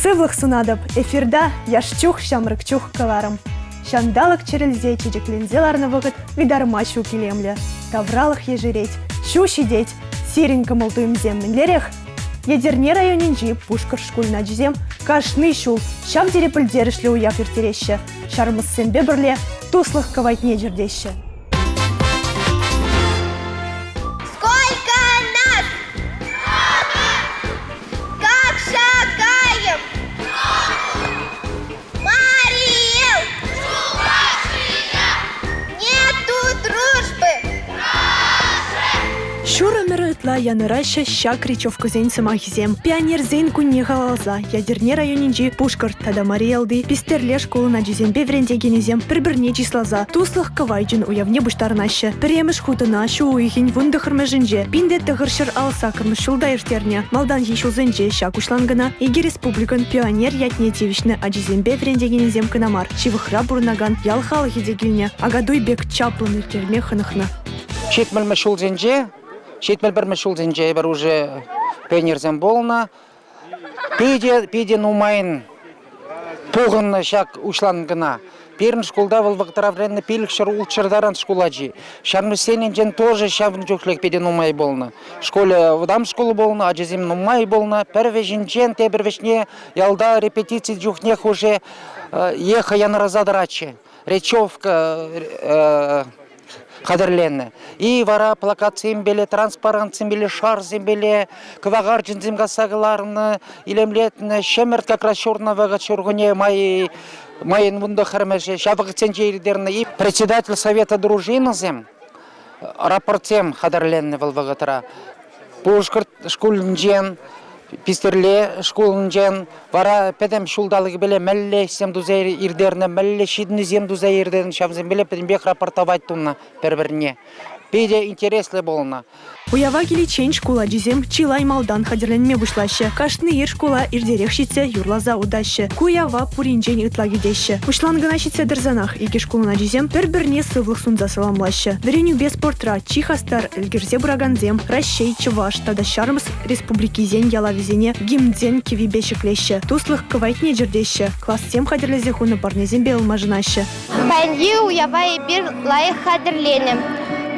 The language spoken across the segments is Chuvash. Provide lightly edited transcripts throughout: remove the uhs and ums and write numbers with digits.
Сывлӑх сунатӑп, эфирта яш чух, ҫамрӑк чух кӑларӑм. Ҫанталӑк чӗрӗлсе чечекленсе ларнӑ вӑхӑт ытарма ҫук илемлӗ. Тавралӑх ешерет, ҫу ҫитет. Сирӗн кӑмӑл-туйӑмсем мӗнлерех? Етӗрне районӗнчи Пушкӑрт шкулӗн ачисем кашни ҫул ҫав тери пӗлтерӗшлӗ уяв ирттереҫҫӗ. Ҫармӑссемпе пӗрле туслӑх кӑвайтне чӗртеҫҫӗ. Сколько нас? Как шагаем? Мариэл! Нету дружбы! Ҫур ӗмӗр ытла янӑраҫҫӗ ҫак речевкӑсен сӑмахӗсем. Пионерсен кунне халалласа Етӗрне районӗнчи Пушкӑрт тата Мари Ялти Пистерле шкулӑн ачисемпе вӗрентекенӗсем пӗр-пӗрне чысласа туслӑх кӑвайчӗн уявне пуҫтарӑнаҫҫӗ. Пӗрремӗш хут ӑна ҫу уйӑхӗн 19-мӗшӗнче 1968 ҫулта ирттернӗ. Малтанхи ҫулсенче ҫак уҫланкӑна икӗ республикӑн пионер ятне тивӗҫнӗ ачисемпе вӗрентекенӗсем кӑна мар, ҫывӑхра пурӑнакан ял халӑхӗ те килнӗ. Акатуй пек чаплӑн ирттерме хӑнӑхнӑ. 70-мӗш ҫулсенче, 71-мӗш ҫулсенче эпир уже пионерсем пулнӑ. Питӗ, питӗ нумайӑн пухӑннӑ ҫак уҫланкӑна. Пирӗн шкулта вӑл вӑхӑтра вӗреннӗ 500 ултҫӗр таран шкул ачи. Ҫармӑссенӗнчен тоже ҫавӑн чухлех питӗ нумай пулнӑ. Школе вӑтам шкул пулнӑ, ачасем нумай пулнӑ. Пӗр вӗҫӗнчен тепӗр вӗҫне ялта репетици чухнех уже ехо янӑраса тӑратчӗ. Речевка хатӗрленӗ. И вара плакатсемпеле, транспарантсемпеле, шарсемпеле, кӑвакарчӑнсем касса кӑларнӑ, илемлетнӗ. Ҫӗмӗрт как раз ҫурнӑ вӑхӑт, ҫуркунне май майӑн 19-мӗшӗ ҫав вӑхӑтсенче ирттернӗ. И председатель совета дружинӑсем рапортсем хатӗрленнӗ вӑл вӑхӑтра. Пушкӑрт шкулӗнчен, Пистерле шкулӗнчен вара пӗтӗм ҫулталӑкӗпеле мӗнле ӗҫсем туса ирттернӗ, мӗнле ҫитӗнӳсем туса ирттернӗ, ҫавсемпеле пӗтӗмпех рапортовать тунӑ пӗр-пӗрне. Питӗ интереслӗ пулнӑ. Уява киличчен шкул ачисем чылай малтан хатӗрленме пуҫлаҫҫӗ. Кашни ир шкула иртерех ҫитсе юрласа утаҫҫӗ. Ку уява пуринчен ытла кӗтеҫҫӗ. Уҫланкӑна ҫитсе тӑрсанах икӗ шкулӑн ачисем пӗр-пӗрне сывлӑх сунса саламлаҫҫӗ. Вӗренӳпе спортра чи хастар ӗлкӗрсе пыракансем Раҫҫей, Чӑваш тата Ҫармӑс республикисен ялавӗсене гимнсен кӗввипе ҫӗклеҫҫӗ, туслӑх кӑвайтне чӗртеҫҫӗ, классем хатӗрлесе хунӑ парнесемпе ылмашӑнаҫҫӗ. Паянхи уява эпир лайӑх хатӗрленӗ.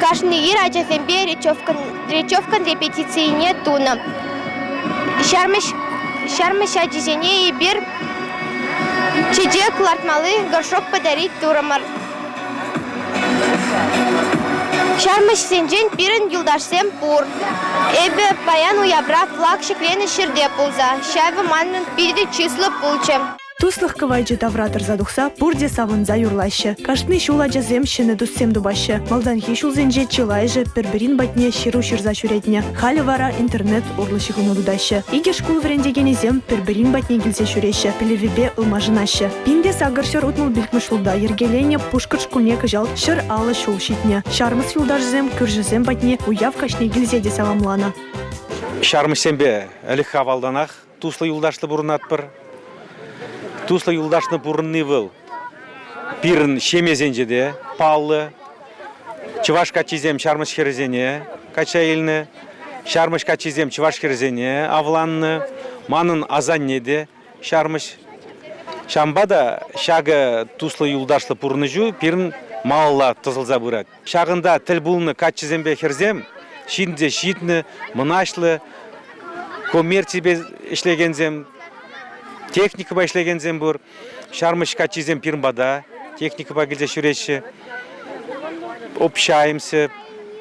Кашни ир ачасемпе речевкӑн репетицине тунӑ. Ҫармӑҫ ачисене эпир чечек лартмалли горшок подарить турӑмӑр. Ҫармӑҫсенчен пирӗн юлташсем пур. Эпӗ паян уявра флаг ҫӗкленӗ ҫӗрте пулса, ҫавӑ манӑн питӗ чыслӑ пулчӗ. Туслӑх кӑвайчӗ тавра тӑрса тухса пурте савӑнса юрлаҫҫӗ. Кашни ҫул ачасем ҫӗнӗ туссем тупаҫҫӗ. Малтанхи ҫулсенче чылайӑшӗ пӗр-пӗрин патне ҫыру ҫырса ҫӳретнӗ. Халӗ вара интернет урлӑ ҫыхӑну тытаҫҫӗ. Икӗ шкул вӗрентекенӗсем пӗр-пӗрин патне килсе ҫӳреҫҫӗ, пӗлӗвӗпе ылмашӑнаҫҫӗ. 1865 ҫулта йӗркеленӗ Пушкӑрт шкулне кӑҫал 150 ҫул ҫитнӗ. Ҫармӑс юлташӗсем кӳршӗсем патне уяв каҫне килсе те саламланӑ. Ҫармӑҫсемпе ӗлӗк авалтанах туслӑ юлташлӑ пурӑнатпӑр. Туслӑ юлташлӑ пурӑнни вӑл пирӗн ҫемьесенче те паллӑ. Чӑваш каччисем ҫармӑс хӗрӗсене качча илнӗ, ҫармӑҫ каччисем чӑваш хӗрӗсене авланнӑ. Манӑн асанне те ҫармӑҫ. Ҫавӑнпа та ҫакӑ туслӑ юлташлӑ пурнӑҫу пирӗн малалла тӑсӑлса пырать. Ҫакӑнта тӗл пулнӑ каччӑсемпе хӗрсем ҫитӗнсе ҫитнӗ, мӑнаҫлӑ, коммерципе ӗҫлекенсем, техникӑпа ӗҫлекенсем пур. Ҫармӑҫ каччисем пирӗн пата техникӑпа килсе ҫӳреҫҫӗ. Общаемся,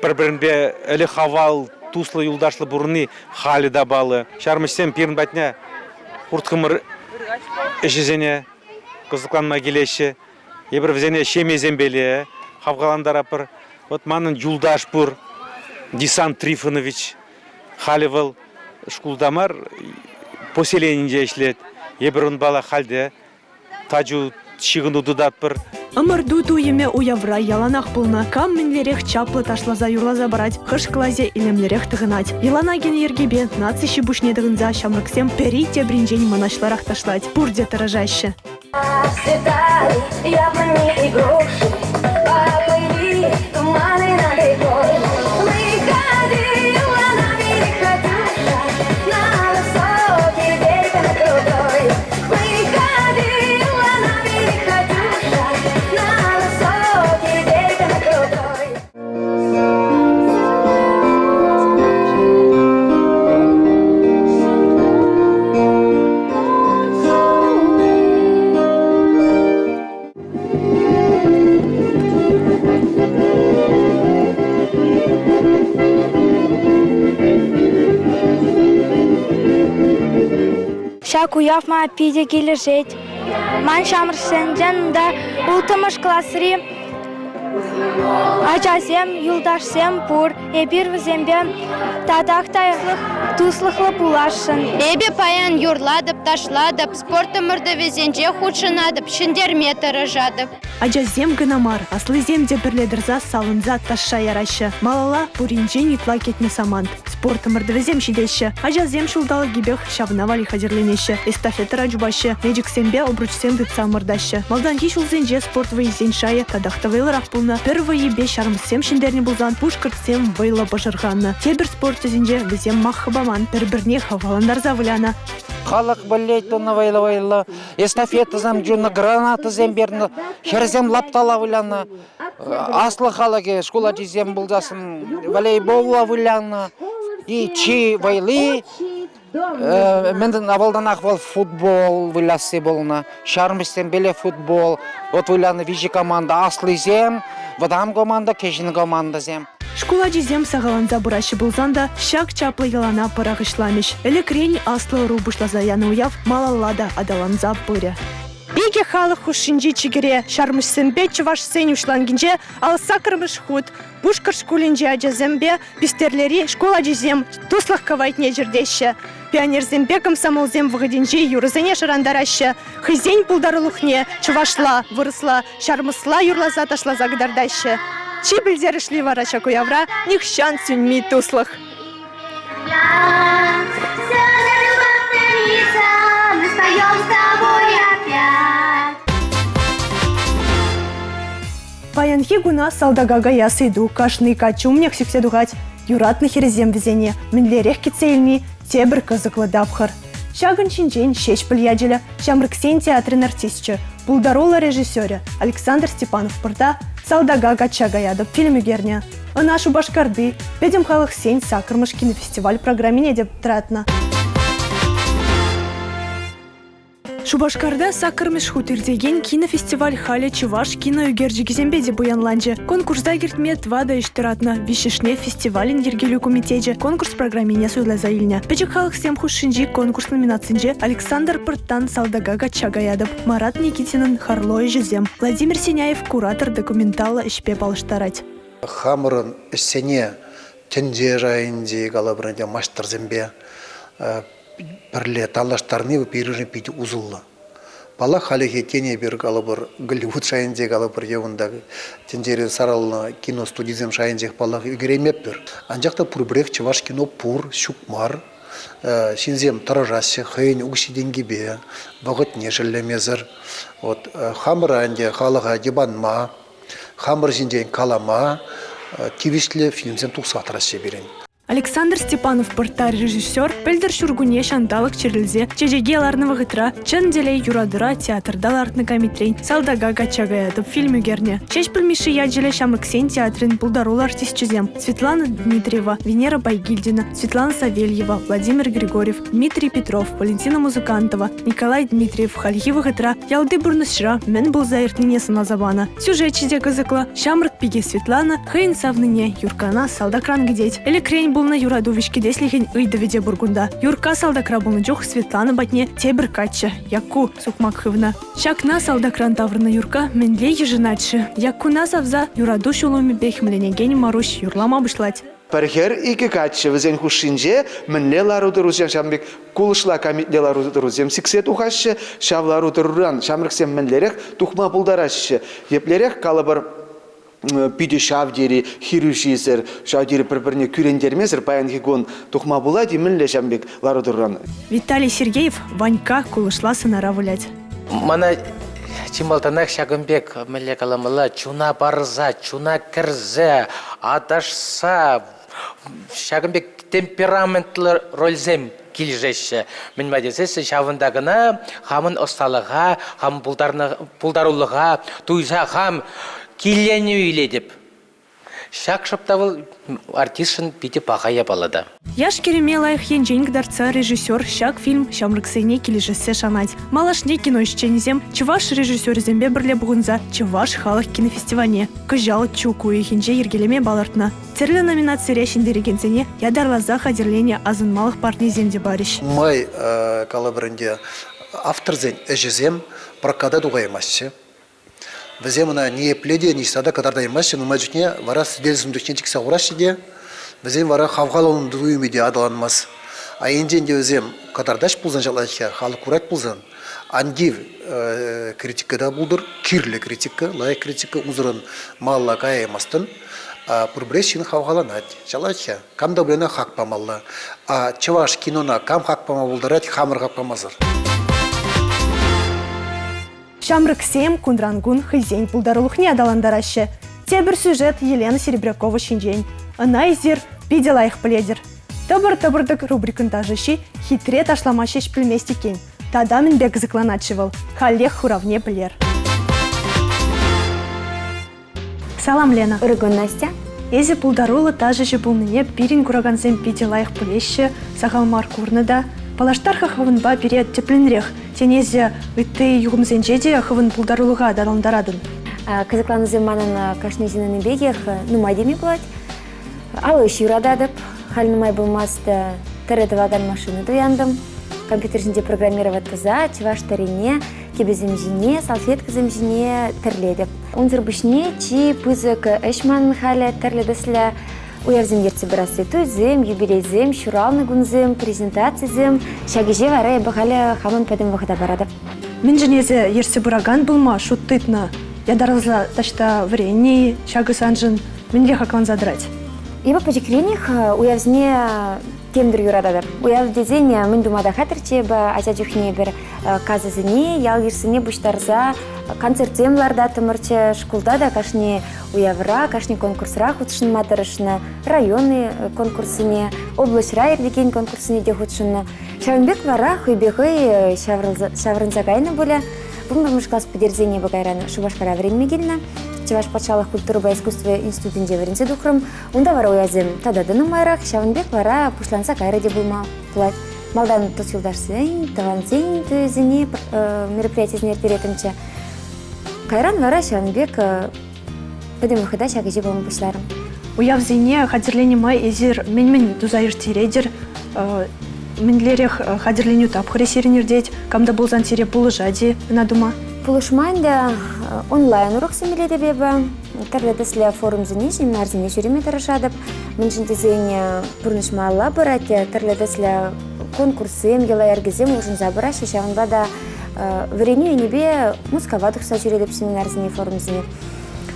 пӗр-пӗринпе ӗлӗк-авал туслӑ юлташлӑ пурӑнни халӗ та паллӑ. Ҫармӑҫсем пирӗн патне хурт-хӑмӑр ӗҫӗсене кӑсӑкланма килеҫҫӗ. Эпир вӗсене ҫемьесемпеле хавхалантаратпӑр. Вот манӑн юлташ пур, Десант Трифонович. Халӗ вӑл шкулта мар, поселенинче ӗҫлет. Эпир унпала халь те тачу ҫыхӑну тытатпӑр. Ӑмӑрту туйӑмӗ уявра яланах пулнӑ. Кам мӗнлерех чаплӑ ташласа юрласа парать, хӑш класӗ илемлӗрех тӑхӑнать. Йӑлана кӗнӗ йӗркепе наци ҫи-пуҫне тӑхӑнса ҫамрӑксем пӗри тепринчен мӑнаҫлӑрах ташлать. Пурте тӑрӑшаҫҫӗ. Расцветали яблони и груши, Поплыли туманы над рекой. Выходила на берег Катюша, На высокий берег, на крутой. Ҫак уяв мана питӗ килӗшет. Ман ҫамрӑксенчен унта улттӑмӗш класри ачасем, юлташсем пур. Эпир вӗсемпе татах та туслӑхлӑ пуласшӑн. Эпӗ паян юрлатӑп, ташлатӑп, спорт ӑмӑртӑвӗсенче хутшӑнатӑп, ҫӗнтерме тӑрӑшатӑп. Ачасем кӑна мар, аслисем те пӗрле тӑрса савӑнса ташша яраҫҫӗ. Малалла пуринчен ытла кӗтнӗ самант. Спорт ӑмӑртӑвӗсем ҫитеҫҫӗ. Ачасем ҫулталӑкӗпех ҫавна валли хатӗрленеҫҫӗ. Эстафетӑра чупаҫҫӗ, мечӗксемпе обручсем тытса ӑмӑртаҫҫӗ. Малтанхи ҫулсенче спорт вӑййисен шайӗ татах та вӑйлӑрах пулнӑ. Пӗр вӑййипе ҫармӑссем ҫӗнтернӗ пулсан пушкӑртсем вӑйлӑ пӑшӑрханнӑ. Тепӗр спорт тӗсӗнче вӗсем маххӑ паман, пӗр-пӗрне хавхалантарса вылянӑ. Халӑх вылять тунӑ вӑйлӑ-вӑйлӑ. Эстафетӑсем чуннӑ, гранатӑсем пернӗ, хӗрсем лаптала вылянӑ. Аслӑ халӑхӗ, шкул ачисем пулсассӑн волейболла вылянӑ. И чи вӑйли мӗн авалтанах вӑл футбол вылясси пулнӑ. Ҫармӑҫсемпеле футбол. Вот вылянӑ виҫӗ команда. Аслисем, вӑтам команда, кӗҫӗн командӑсем. Шкул ачисем сахалланса пыраҫҫӗ пулсан та ҫак чаплӑ йӑлана пӑрахӑҫламӗҫ. Ӗлӗкрен аслӑ ӑру пуҫласа янӑ уяв малалла та аталанса пырӗ. Икӗ халӑх хушшинчи чикӗре ҫармӑҫсемпе чӑвашсен уҫланкинче 58-мӗш хут Пушкӑрт шкулӗнчи ачасемпе Пистерлери шкул ачисем туслӑх кӑвайтне чӗртеҫҫӗ. Пионерсемпе комсомолсем вӑхӑтӗнчи юрӑсене шӑрантараҫҫӗ, хӑйсен пултарулӑхне чӑвашла, вырӑсла, ҫармӑсла юрласа ташласа кӑтартаҫҫӗ. Чи пӗлтерӗшли вара ҫак уявра нихҫан сӳнми туслӑх. Паянхи куна салтака каяс ыйту кашни каччӑ умнех сиксе тухать. Юратнӑ хӗрсем вӗсене мӗнлерех кӗтсе илни тепӗр кӑсӑклӑ тапхӑр. Ҫакӑн ҫинчен Ҫеҫпӗл ячӗллӗ Ҫамрӑксен театрӗн артисчӗ, пултаруллӑ режиссерӗ Александр Степанов пӑрта «Салтака качча каятӑп» фильм ӳкернӗ. Ӑна Шупашкарти Пӗтӗм халӑхсен саккӑрмӗш кинофестиваль программине те тӑратнӑ. Шупашкарта саккӑрмӗш хут иртекен кинофестиваль халӗ чӑваш киноӳкерчӗкӗсемпе те пуянланчӗ. Конкурса кӗртме тӑватӑ ӗҫ тӑратнӑ. Виҫҫӗшне фестивалӗн йӗркелӳ комитечӗ конкурс программине суйласа илнӗ. Пӗчӗк халӑхсем хушшинчи конкурс номинацинче Александр Пӑрттан «Салтака качча каятӑп», Марат Никитинӑн «Харло ӗҫӗсем», Владимир Синяев куратор документаллӑ ӗҫпе паллаштарать. Хамӑрӑн ӗҫсене тӗнче шайӗнчи калӑпӑр ӗнтӗ маҫтӑрсемпе пӗрле танлаштарни пирӗншӗн питӗ усӑллӑ. Паллах, хальлӗхе тен эпир калӑпӑр, Голливуд шайӗнче калӑпӑр е унта тӗнчере сарӑлнӑ кино студисем шайӗнчех паллах ӳкереймеппӗр. Анчах та пурпӗрех чӑваш кино пур, ҫук мар. Ҫынсем тӑрӑшаҫҫӗ хӑйӗн укҫи-тенкипе, вӑхӑтне шеллемесӗр. Вот хамӑра ӗнтӗ халӑха йӑпанма, хамӑр ҫинчен калама тивӗҫлӗ фильмсем тухса тӑраҫҫӗ пирӗн. Александр Степанов пӑртта режиссер пӗлтӗр ҫуркунне ҫанталӑк чӗрӗлсе чечеке ларнӑ вӑхӑтра чӑн телей юратура театрта лартнӑ камитрен «Салтака качча каятӑп» фильм ӳкернӗ. Ҫеҫпӗл Мишши ячӗллӗ ҫамрӑксен театрӗн пултаруллӑ артисчӗсем Светлана Дмитриева, Венера Пайгильдина, Светлана Савельева, Владимир Григорьев, Дмитрий Петров, Валентина Музыкантова, Николай Дмитриев хальхи вӑхӑтра ялти пурнӑҫра мӗн пулса иртнине сӑнласа панӑ. Сюжечӗ те кӑсӑклӑ. Ҫамрӑк пике Светлана хӑйӗн савнине Юркана салтакран кӗтет. Ӗлӗкрен пулнӑ юрату вӗҫкӗтеслӗхӗн ыйтӑвӗ те пур кунта. Юрка салтакра пулнӑ чух Светлана патне тепӗр каччӑ, Якку, сукмак хывнӑ. Ҫакна салтакран таврӑннӑ Юрка мӗнле йышӑнать-ши? Яккуна савса юрату ҫулӑмӗпе хӗмленекен Маруҫ юрлама пуҫлать. Пӗр хӗр, икӗ каччӑ вӗсен хушшинче мӗнле лару-тӑрусем ҫавӑн пек кулӑшла камитле лару-тӑрусем сиксе тухаҫҫӗ, ҫав лару-тӑруран ҫамрӑксем мӗнлерех тухма пултараҫҫӗ, еплерех, калӑпӑр, питӗ ҫав тери хирӗҫӳсӗр, ҫав тери пӗр-пӗрне кӳрентермесӗр паянхи кун тухма пулать-и мӗнле ҫавӑн пек лару-тӑруран? Виталий Сергеев Ванькка кулӑшла сӑнара вылять. Мана чи малтанах ҫакӑн пек, мӗнле каламалла, чуна парса, чуна кӗрсе, аташса, ҫакӑн пек темпераментлӑ рольсем килӗшеҫҫӗ. Мӗн-ма тесессӗн ҫавӑнта кӑна хамӑн ӑсталӑха, хам пултарулӑха туйса хам киленӳ илетӗп. Ҫак шӑп та вӑл артистшӑн питӗ паха япала та. Яш-кӗрӗме лайӑх енчен кӑтартса режиссер ҫак фильм ҫамрӑксене килӗшессе шанать. Малашне кино ӗҫченӗсем чӑваш режиссерӗсемпе пӗрле пухӑнса Чӑваш халӑх кинофестивальне кӑҫал чӳк уйӑхӗнче йӗркелеме палӑртнӑ. Тӗрлӗ номинацире ҫӗнтерекенсене ятарласа хатӗрленӗ асӑнмалӑх парнесем те парӗҫ. Май калӑпӑр ӗнтӗ, авторсен ӗҫӗсем проката тухаймаҫҫӗ. Вӗсем ӑна ниепле те ниҫта та кӑтартаймаҫҫӗ, нумай чухне вара сӗтел сунтӑхне чиксе хураҫҫӗ те, вӗсен вара хавхалану туйӑмӗ те аталанмасть. А енчен те вӗсем кӑтартаҫ пулсан ҫапла халӑх курать пулсан, ан тив критика та пултӑр, кирлӗ критика, лайӑх критика, унсӑрӑн малалла каяймастӑн. Пурпӗрех ҫын хавхаланать. Ҫапла кам та пулин хак памалла. А чӑваш кинона кам хак пама пултарать, хамӑр хак памасӑр. Ҫамрӑксем кунран-кун хӑйсен пултарулӑхне аталантараҫҫӗ. Тепӗр сюжет Елена Серебрякова ҫинчен. Ӑна эсир питӗ лайӑх пӗлетӗр. Тӑпӑр-тӑпӑртӑк рубрикӑн ташӑҫи хитре ташлама ҫеҫ пӗлмест иккен. Тата мӗнпе кӑсӑкланать-ши вӑл? Халех хуравне пӗлер. Салам, Лена. Ырӑ кун, Настя. Эсӗ пултаруллӑ ташӑҫӑ пулнине пирӗн куракансем питӗ лайӑх пӗлеҫҫӗ, сахал мар курнӑ та. Паллаштар-ха хӑвӑнпа пире тӗплӗнрех. Тен, эсӗ ытти юхӑмсенче те хӑвӑн пултарулӑха аталантаратӑн? Кӑсӑкланусем манӑн кашни ҫыннӑн пекех нумай теме пулать. Алӑ ӗҫ юрататӑп. Халь нумай пулмасть тӗрӗ тӑвакан машина туянтӑм. Компьютер ҫинче программировать туса чӑваш тӗррине кӗпесем ҫине, салфеткӑсем ҫине тӗрлетӗп. Унсӑр пуҫне чи пысӑк ӗҫ манӑн халӗ тӗрлӗ тӗслӗ уявсем ертсе пырасси. Туйсем, юбилейсем, ҫуралнӑ кунсем, презентацисем. Ҫак ӗҫе вара эпӗ халӗ хамӑн пӗтӗм вӑхӑта паратӑп. Мӗншӗн эсӗ ертсе пыракан пулма шут тытнӑ? Ятарласа таҫта вӗреннӗ-и? Ҫакӑ саншӑн мӗнле хакланса тӑрать? Эпӗ пӗчӗкренех уявсене темтӗр юрататӑп. Уяв тесен мӗн тума та хатӗрччӗ эпӗ ача чухне эпир касӑсене, ял-йышсене пуҫтарса концертсем лартаттӑмӑрччӗ. Шкулта та кашни уявра, кашни конкурсра хутшӑнма тӑрӑшнӑ. Район конкурссене, облаҫра иртекен конкурссене те хутшӑннӑ. Ҫавӑн пек вара хӑйпе хӑй ҫаврӑнса кайнӑ пулӗ. Вунпӗрмӗш класс пӗтерсен эпӗ кайран Шупашкара вӗренме килнӗ. Чӑваш патшалӑх культурӑпа искусство институтӗнче вӗренсе тухрӑм. Унта вара уявсем тата та нумайрах, ҫавӑн пек вара пуҫланса кайрӗ те пулма пулать. Малтан тус-юлташсен, тӑвансен туйӗсене мероприятисене ирттереттӗмччӗ. Кайран вара ҫавӑн пек пӗтӗм вӑхӑта ҫак ӗҫе пама пуҫларӑм. Уявсене хатӗрленӗ май эсир мӗн-мӗн туса ирттеретӗр? Мӗнлерех хатӗрленӳ тапхӑрӗ сирӗн иртет? Кам та пулсан сире пулӑшать-и ӑна тума? Пулӑшма ӗнтӗ онлайн уроксем илетӗп эпӗ. Тӗрлӗ тӗслӗ форумсене, семинарсене ҫӳреме тӑрӑшатӑп. Мӗншӗн тесен пурнӑҫ малалла пырать, тӗрлӗ тӗслӗ конкурссем, йӑла-йӗркесем улшӑнса пыраҫҫӗ. Ҫавӑнпа та вӗренӳ енӗпе Мускава тухса ҫӳретӗп семинарсене, форумсене.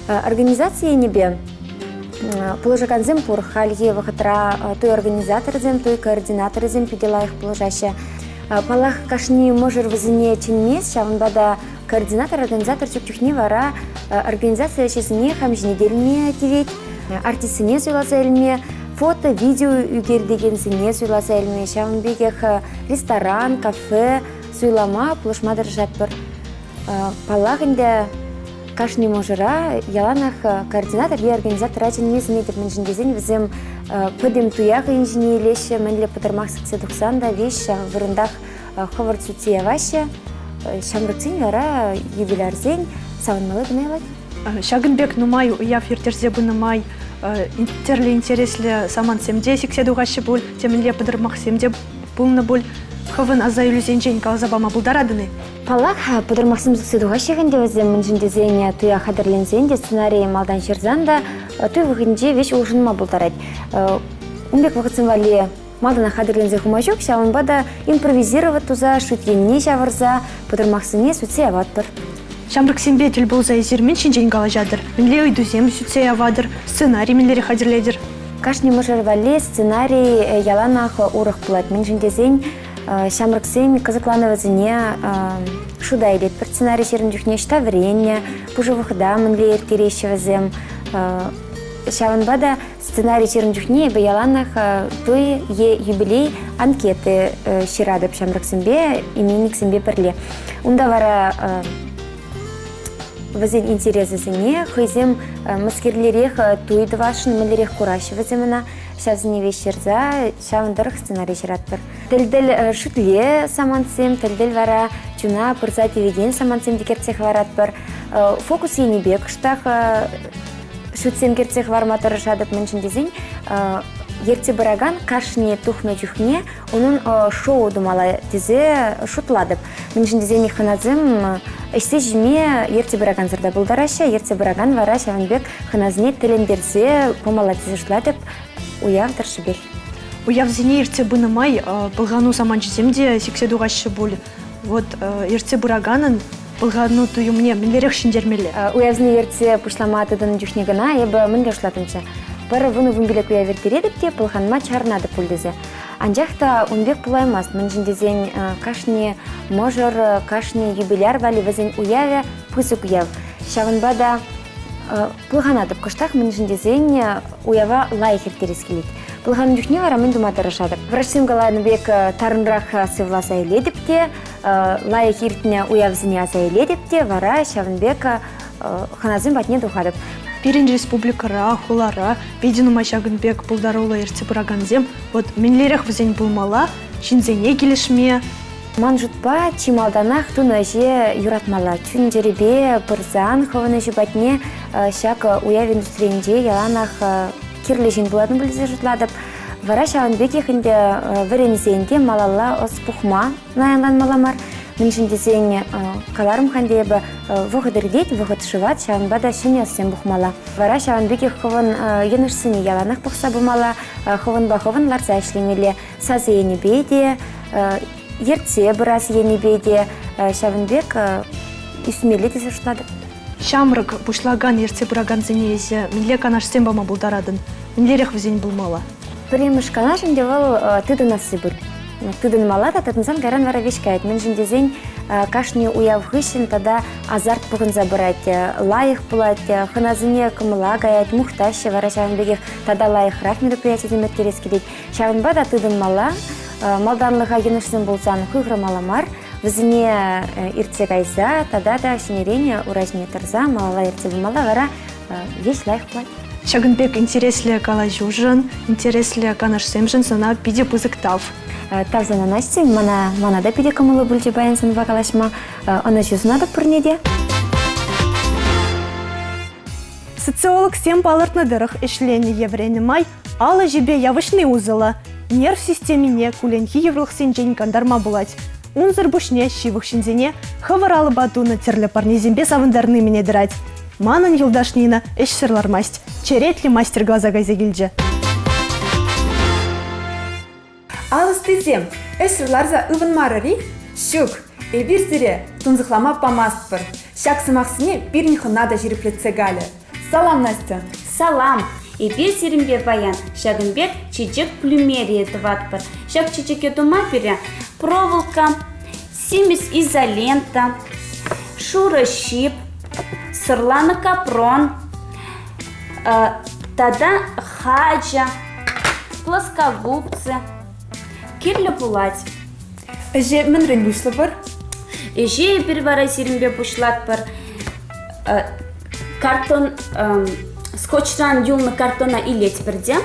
Организаци енӗпе пулӑшакансем пур. Хальхи вӑхӑтра туй организаторӗсем, туй координаторӗсем питӗ лайӑх пулӑшаҫҫӗ. Паллах, кашни мӑшӑр вӗсене чӗнмест, ҫавӑнпа та координатор, организатор ҫук чухне вара организаци ӗҫӗсене хам ҫине те илме тивет, артистсене суйласа илме, фото, видео ӳкертекенсене суйласа илме, ҫавӑн пекех ресторан, кафе суйлама, пулӑшма тӑрӑшатпӑр. Паллах ӗнтӗ, кашни мӑшӑра яланах координатор е организатора чӗнме сӗнетӗп, мӗншӗн тесен вӗсем пӗтӗм туя хӑйӗн ҫине илеҫҫӗ, мӗнле пӑтӑрмах сиксе тухсан та веҫ ҫав вырӑнтах хӑвӑрт сӳтсе яваҫҫӗ. Ҫамрӑксен вара юбилярсен савӑнмалли кӑна юлать. Ҫакӑн пек нумай уяв ирттерсе пынӑ май тӗрлӗ интереслӗ самантсем те сиксе тухаҫҫӗ пуль, темӗнле пӑтӑрмахсем те пулнӑ пуль. Хӑвӑн асаилӳсенчен каласа пама пултаратӑн-и? Паллах, пӑтӑрмахсем сиксе тухаҫҫех ӗнтӗ вӗсем, мӗншӗн тесен туя хатӗрленсен те сценарие малтан ҫырсан та туй вӑхӑтӗнче веҫ улшӑнма пултарать. Ун пек вӑхӑтсем валли малтанах хатӗрленсе хума ҫук, ҫавӑнпа та импровизировать туса шӳт енне ҫавӑрса пӑтӑрмахсене сӳтсе яватпӑр. Ҫамрӑксемпе тӗл пулса эсир мӗн ҫинчен калаҫатӑр? Мӗнле ыйтусем сӳтсе яватӑр? Сценари мӗнлерех хатӗрлетӗр? Кашни мӑшӑр валли сценарий яланах урӑх пулать. Мӗншӗн тесен ҫамрӑксен кӑсӑкланӑвӗсене шута илетпӗр. Сценари ҫырнӑ чухне ӑҫта вӗреннӗ, пушӑ вӑхӑта мӗнле ирттереҫҫӗ вӗсем. Ҫавӑнпа та сценари ҫырнӑ чухне эпӗ яланах туй е юбилей анкеты ҫыратӑп ҫамрӑксемпе, именниксемпе пӗрле. Унта вара. вӗсен интересӗсене, хӑйсем мӗскерлерех туй тӑвасшӑн, мӗнлерех кураҫҫӗ вӗсем ӑна, ҫавсене веҫ ҫырса ҫавӑн тӑрӑх сценари ҫыратпӑр. Тӗл-тӗл шӳтле самантсем, тӗл-тӗл вара чуна пырса тивекен самантсем те кӗртсе хӑваратпӑр. Фокус енӗпе кӑштах шӳтсем кӗртсе хӑварма тӑрӑшатӑп, мӗншӗн тесен ертсе пыракан кашни тухнӑ чухне унӑн шоу тумалла тесе шутлатӑп. Мӗншӗн тесен хӑнасем ӗҫсе ҫиме ертсе пыракансӑр та пултараҫҫӗ, ертсе пыракан вара ҫавӑн пек хӑнасене тӗлӗнтерсе пымалла тесе шутлатӑп уяв тӑршшӗпех. Уявсене ертсе пынӑ май пӑлхану саманчӗсем те сиксе тухаҫҫӗ пуль. Вот ертсе пыраканӑн пӑлхану туйӑмне мӗнлерех ҫӗнтермелле? Уявсене ертсе пуҫлама тытӑннӑ чухне кӑна эпӗ мӗнле шутлаттӑмччӗ? Пӗр вунӑ-вунпилӗк уяв ирттеретӗп те пӑлханма чарӑнатӑп пуль тесе. Анчах та ун пек пулаймасть, мӗншӗн тесен кашни мӑшӑр, кашни юбиляр валли вӗсен уявӗ пысӑк уяв. Ҫавӑнпа та пӑлханатӑп кӑштах, мӗншӗн тесен уява лайӑх ирттерес килет. Пӑлханнӑ чухне вара мӗн тума тӑрӑшатӑп? Врачсем каланӑ пек тарӑнрах сывласа илетӗп те, лайӑх иртнӗ уявсене аса илетӗп те, вара ҫавӑн пек хӑнасем патне тухатӑп. Пирӗн республикӑра, хулара питӗ нумай ҫакӑн пек пултаруллӑ ертсе пыракансем. Вот мӗнлерех вӗсен пулмалла ҫынсене килӗшме? Ман шутпа, чи малтанах тунӑ ӗҫе юратмалла. Чун-чӗрепе пырсан хӑвӑн ӗҫӳ патне ҫак уяв индустрийӗнче яланах кирлӗ ҫын пулатӑн пуль тесе шутлатӑп. Вара ҫавӑн пекех ӗнтӗ вӗренсен те малалла ӑс пухма наянланмалла мар. Мӗншӗн тесен каларӑм-ха ӗнтӗ эпӗ, вӑхӑт иртет, вӑхӑт шӑвать, ҫавӑнпа та ҫӗнӗ ӑссем пухмалла. Вара ҫавӑн пекех хӑвӑн йӑнӑшсене яланах пӑхса пымалла, хӑвӑнпа хӑвӑн ларса ӗҫлемелле. Сасӑ енӗпе те, ертсе пырас енӗпе те ҫавӑн пек ӳсмелле тесе шутлатӑп. Ҫамрӑк пуҫлакан ертсе пыракансене эсӗ мӗнле канашсем пама пултаратӑн? Мӗнлерех вӗсен пулмалла? Пӗрремӗш канаш ӗнтӗ вӑл тытӑнасси пуль. Тытӑнмалла та тытӑнсан кайран вара веҫ каять. Мӗншӗн тесен кашни уяв хыҫҫӑн тата азарт пухӑнса пырать, лайӑх пулать, хӑнасене кӑмӑла каять, мухтаҫҫӗ вара ҫавӑн пекех тата лайӑхрах мероприятисем ирттерес килет. Ҫавӑнпа та тытӑнмалла. Малтанлӑха йӑнӑшсем пулсан хуйхӑрмалла мар. Вӗсене иртсе кайса тата та ҫӗнӗрен ура ҫине тӑрса малалла ертсе пымалла вара веҫ лайӑх пулать. Ҫакӑн пек интереслӗ калаҫушӑн, интереслӗ канашсемшӗн сана питӗ пысӑк тав. Тав сана, Настя. Мана, мана та питӗ кӑмӑллӑ пулчӗ паян санпа калаҫма. Ӑнӑҫу сунатӑп пурне те. Социологсем палӑртнӑ тӑрӑх ӗҫленӗ е вӗреннӗ май ал ӗҫӗпе явӑҫни усӑллӑ, нерв системине кулленхи йывӑрлӑхсенчен кантарма пулать. Унсӑр пуҫне ҫывӑх ҫынсене хӑвӑр алӑпа тунӑ тӗрлӗ парнесемпе савӑнтарни мӗне тӑрать. Манӑн юлташ Нина ӗҫсӗр лармасть, черетлӗ мастер-класа кайса килчӗ. Ал ӑстисем, ӗҫсӗр ларса ывӑнмарӑр-и? Ҫук, эпир сире тунсӑхлама памастпӑр. Ҫак сӑмахсене пирӗн хӑна та ҫирӗплетсе калӗ. Салам, Настя! Салам! Эпир сирӗнпе паян ҫакӑн пек чечек плюмерийӗ тӑватпӑр. Ҫак чечеке тума пире проволока, симӗс изолента, шурӑ ҫип, сӑрланӑ капрон тата хачӑ, плоскогубцы кирлӗ пулать. Ӗҫе мӗнрен пуҫлӑпӑр? Ӗҫе эпир вара сирӗнпе пуҫлатпӑр. Картон скотчран юлнӑ картона илетпӗр те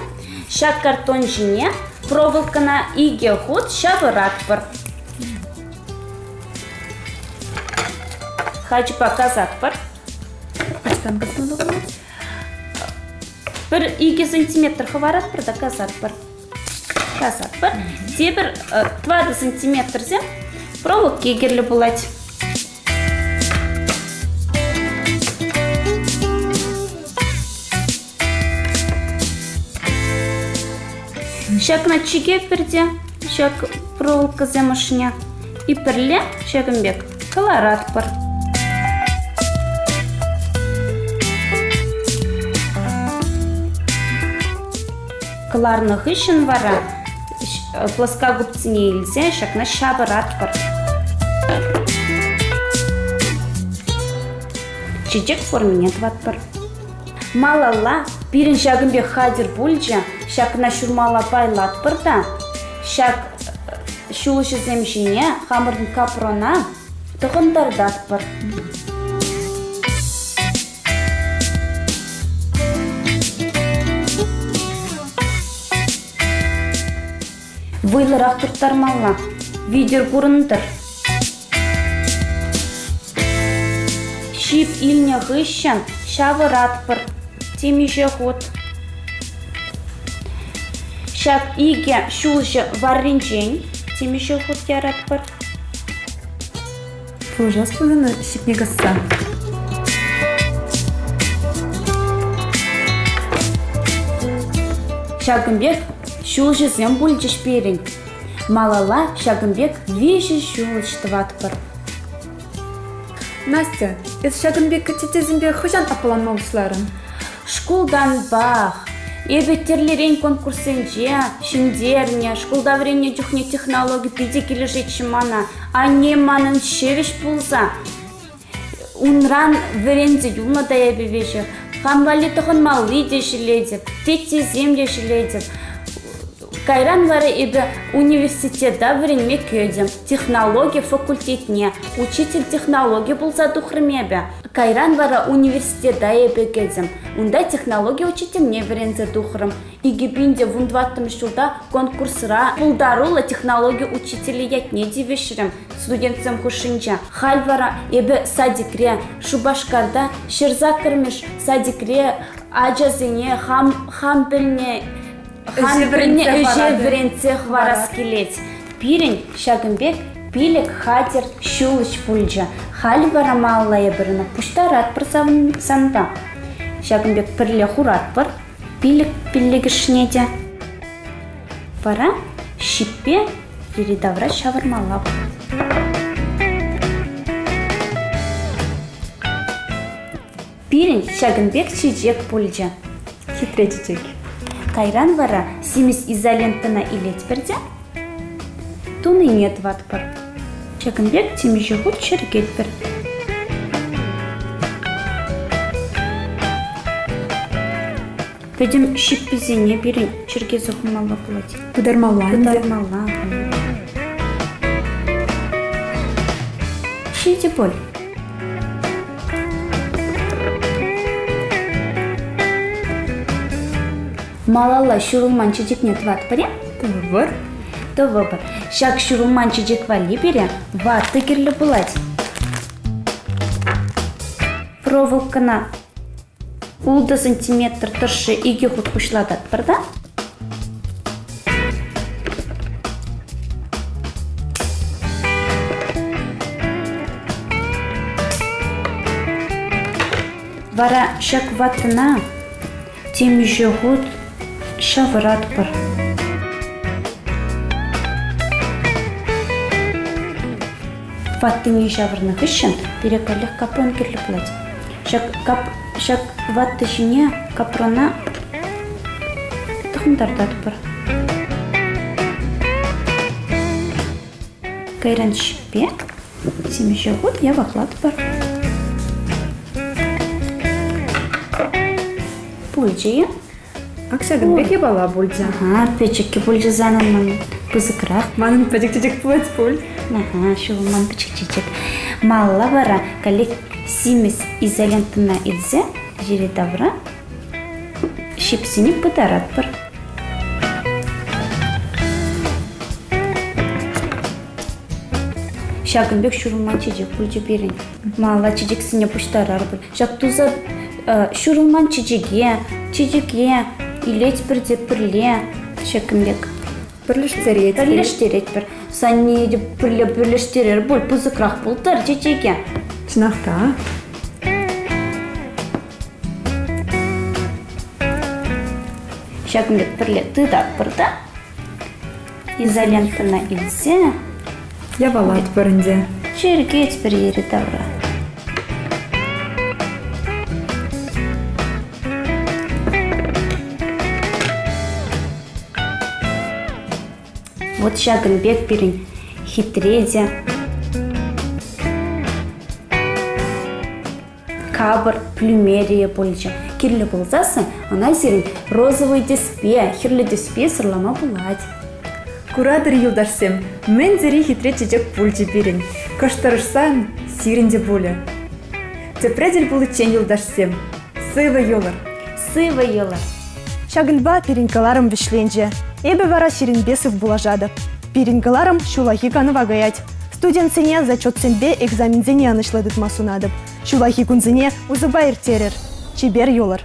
ҫак картон ҫине проволокӑна икӗ хут ҫавӑратпӑр. Хачӑпа касатпӑр. Ӑҫтан касмалла пулать? Пӗр икӗ сантиметр хӑваратпӑр та касатпӑр. Касатпӑр. Тепӗр тӑватӑ сантиметрсем проволоки кирлӗ пулать. Ҫакна чикетпӗр те ҫак проволокӑсем ӑшне и пӗрле ҫакӑн пек кӑларатпӑр. Кӑларнӑ хыҫҫӑн вара плоскогубцыне илсе ҫакна ҫавӑратпӑр. Чечек формине тӑватпӑр. Малалла пирӗн ҫакӑн пек хатӗр пулчӗ, ҫакна ҫурмалла пайлатпӑр та ҫак ҫулҫӑсем ҫине хамӑрӑн капрона тӑхӑнтартатпӑр. Вӑйлӑрах турттармалла. Витӗр курӑнтӑр. Ҫип илнӗ хыҫҫӑн ҫавӑратпӑр темиҫе хут. Ҫак икӗ ҫулҫӑ варринчен темиҫе хут яратпӑр. Пулӑшас пулнӑ ҫипне касса. Ҫакӑн пек ҫулҫӑсем пулчӗҫ пирӗн. Малалла ҫакӑн пек виҫӗ ҫулӑҫ тӑватпӑр. Настя, эс ҫакӑн пек теттесемпе хӑҫан аппаланма пуҫларӑн? Шкултанпах. Эпӗ тӗрлӗрен конкурссенче ҫӗнтернӗ. Шкулта вӗреннӗ чухне технологи питӗ килӗшетчӗ мана. Анне манӑн ҫӗвӗҫ пулса унран вӗренсе юлнӑ та эпӗ веҫех. Хам валли тӑхӑнмалли те ҫӗлетӗп, теттесем те ҫӗлетӗп. Кайран вара эпӗ университета вӗренме кӗтӗм, технологи факультетне. Учитель технологи пулса тухрӑм эпӗ. Кайран вара университета эпӗ кӗтӗм. Унта технологи учительне вӗренсе тухрӑм. 2014 ҫулта конкурсра пултаруллӑ технологи учителӗ ятне тивӗҫрӗм студентсем хушшинче. Халь вара эпӗ садикре, Шупашкарта 108-мӗш садикре ачасене хам, хам пӗлнӗ хам пӗлнӗ ӗҫе вӗрентсе хӑварас килет. Пирӗн ҫакӑн пек пилӗк хатӗр ҫулӑҫ пулчӗ. Халь вара малалла эпир ӑна пуҫтаратпӑр санпа. Ҫакӑн пек пӗрле хуратпӑр. Пилӗк пиллӗкӗшне те. Вара ҫиппе йӗри-тавра ҫавӑрмалла. Пирӗн ҫакӑн пек чечек пулчӗ. Хитре чечек. Кайран вара симӗс изолентӑна илетпӗр те тунине тӑватпӑр. Ҫакӑн пек темиҫе хут чӗркетпӗр. Пӗтӗм ҫипписене пирӗн чӗркесе хумалла пулать. Пытармалла. Пытармалла. Ҫитӗ пуль. Малалла ҫурӑлман чечекне тӑватпӑр-и? Тӑвӑпӑр. Тӑвӑпӑр. Ҫак ҫурӑлман чечек валли пире ватӑ кирлӗ пулать. Проволокӑна ултӑ сантиметр тӑршшӗ икӗ хут хуҫлататпӑр та Вара ҫак ваттӑна темиҫе хут ҫавӑратпӑр. Ваттине ҫавӑрнӑ хыҫҫӑн пире каллех капрон кирлӗ пулать. Ҫак, кап, ҫак ватта ҫине капрона тӑхӑнтартатпӑр. Кайран ҫиппе темиҫе хут яваклатпӑр. Пулчӗ-и? Ак ҫакӑн пек япала пулчӗ. Ага, пӗчӗккӗ пулчӗ санӑн ман пысӑкрах. Манӑн пӗчӗк чечек пулать пуль. Ага, ҫул ман пӗчӗк чечек. Малла вара каллех симӗс изолентӑна илсе йӗри-тавра ҫипсене пытаратпӑр. Ҫакӑн пек ҫурӑлман чечек пулчӗ пирӗн. Малла чечексене пуҫтарар пуль. Ҫак туса ҫурӑлман чечеке, чечеке илетпӗр те пӗрле ҫакӑн пек. Пӗрлештеретпӗр. Пӗрлештеретпӗр. Санне те пӗрле пӗрлештерер пуль, пысӑкрах пултӑр чечеке. Чӑнах та. Ҫакӑн пек пӗрле тытатпӑр та изолентӑна илсе Явалатпӑр ӗнтӗ. Чӗркетпӗр йӗри-тавра. Вот ҫакӑн пек пирӗн хитре те капӑр плюмерия пулчӗ. Кирлӗ пулсассӑн ӑна сирӗн розовый тӗспе, хӗрлӗ тӗспе сӑрлама пулать. Куратӑр, юлташсем, мӗн тери хитре чечек пулчӗ пирӗн. Кӑшт тӑрӑшсан сирӗн те пулӗ. Тӗпре тӗл пуличчен, юлташсем, сывӑ юлӑр! Сывӑ юлӑр! Ҫакӑнпа пирӗн кӑларӑм вӗҫленчӗ. Эпӗ вара сирӗнпе сывпуллашатӑп. Пирӗн кӑларӑм ҫуллахи канӑва каять. Студентсене зачетсемпе экзаменсене ӑнӑҫлӑ тытма сунатӑп. Ҫуллахи кунсене усӑпа ирттерӗр. Чипер юлӑр.